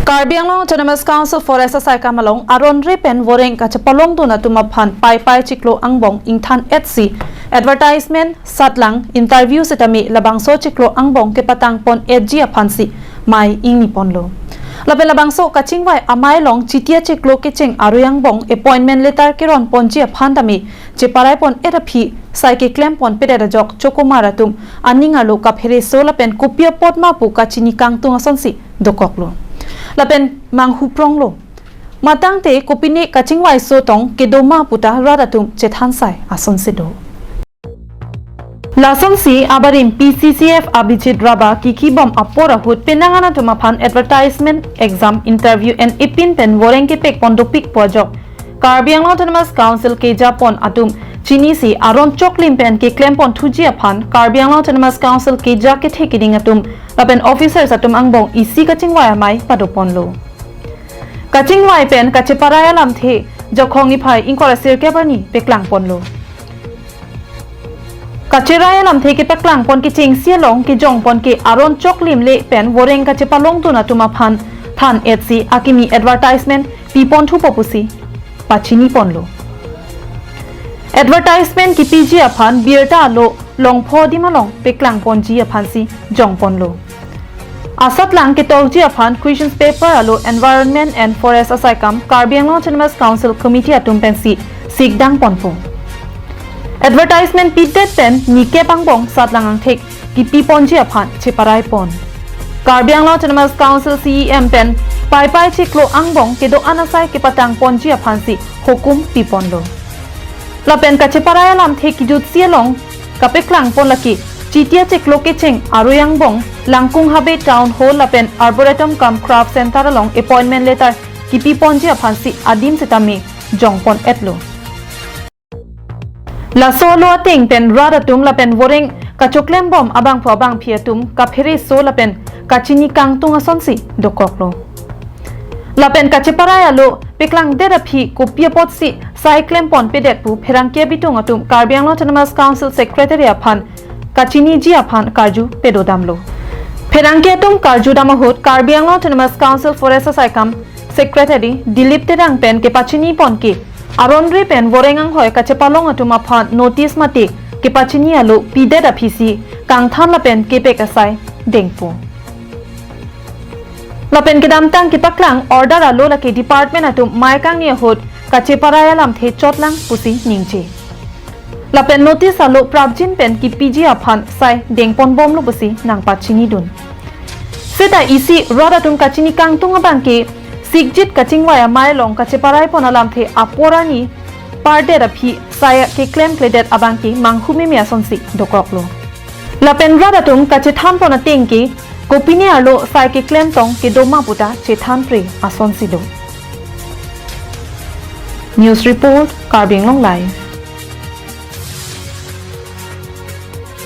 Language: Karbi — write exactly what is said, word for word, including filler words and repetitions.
Karbi Anglong Autonomous Council Forest asaikam along aron re pen voreng kachepalongdun atum aphan paipai chiklo angbong ingthan-etsi advertisement, satlang, interview setame labangso chiklo angbong kepatangpon-etji aphansi mei ingniponlo. Lapen labangso kachingvai amei along chitia chiklo kecheng aroi angbong appointment letter keronponji aphan tame cheparaipon-et aphi sai keklempon pedet ajok chokomar atum aning arlo kaphereso lapen kopi apot ma pu kachini kangtung asonsi dokoklo. Lapen manghupronglo. Matangte kopine kachingvaiso tong kedo ma puta rat atum chethansai asonsi do. Lasonsi abarim P C C F Abhijit Rabha kikhibom apor ahut penang an atum aphan advertisement, exam, interview en ipin pen voreng kepekpon dopikpo ajok Karbi Anglong Autonomous Council kejapon atum chinisi aron choklim pen keklempon thuji aphan Karbi Anglong Autonomous Council keja kethe keding atum lapen officers atum angbong isi kachingvai amei padoponlo. Kachingvai pen kacheparai alamthe Jakhong niphai ingkoi ra sirkep arni peklangponlo. Kacherai alamthe kepaklangpon kechengsi along kejongpon ke aron choklim le pen voreng kachepalongdun atum aphan than-etsi akimi advertisement piponthupo pusi pachiniponlo. Advertisement kipiji aphan birta alo longpho adim along peklangponji aphansi jongponlo. Asatlang ketokji aphan questions paper alo Environment and Forest asaikam Karbi Anglong Autonomous Council Committee atum pensi sikdangponpo. Advertisement pidet pen nikep angbong satlang angthek kipiponji aphan cheparaipon. Karbi Anglong Autonomous Council C E M pen paipai chiklo angbong kedo-an asai kepatangponji aphansi hukum piponlo. Lapen kacheparai alamthe kejutsi along kapeklangpon lake chitia chiklo kecheng aroi angbong Langkung Habe Town Hall lapen Arboretum cum Craft Center along appointment letter kipiponji aphansi adim setame jongpon-etlo. Laso alo ateng pen rat atum lapen voreng kachoklembom abangphu abangphi atum kaphereso lapen kachini kangtung asonsi dokoklo. Lapen kacheparai alo peklangdet aphi kopi apotsi sai klempon pedet pu pherangke abitung atum Karbi Anglong Autonomous Council Secretary aphan kachiniji aphan karju pedodamlo. Pherangke atum karjudam ahut Karbi Anglong Autonomous Council Forest asaikam Secretary Dilip Terang pen kepachinipon ke aron re pen voreng anghoi kachepalong atum aphan notice mate kepachini alo pidet aphisi kangthan lapen kepek asai dengpo. Lapen kedamtang kepaklang order alo lake department atum mei kangni ahut kacheparai alamthe chotlang pusi ningje. Lapen notice alo prapjin pen kipiji aphan sai dengponbomlo pusi nangpachinidun. Seta isi rat atum kachini kangtung abangke sikjit kachingvai amei along kacheparaipon alamthe apor arni pardet aphi sai keklemkledet abangke manghumeme asonsi dokoklo. Lapen rat atum kachethanpon ateng ke kopine arlo sai keklem tong kedo ma puta chethanpre asonsi do. News report, Karbi Anglong Live.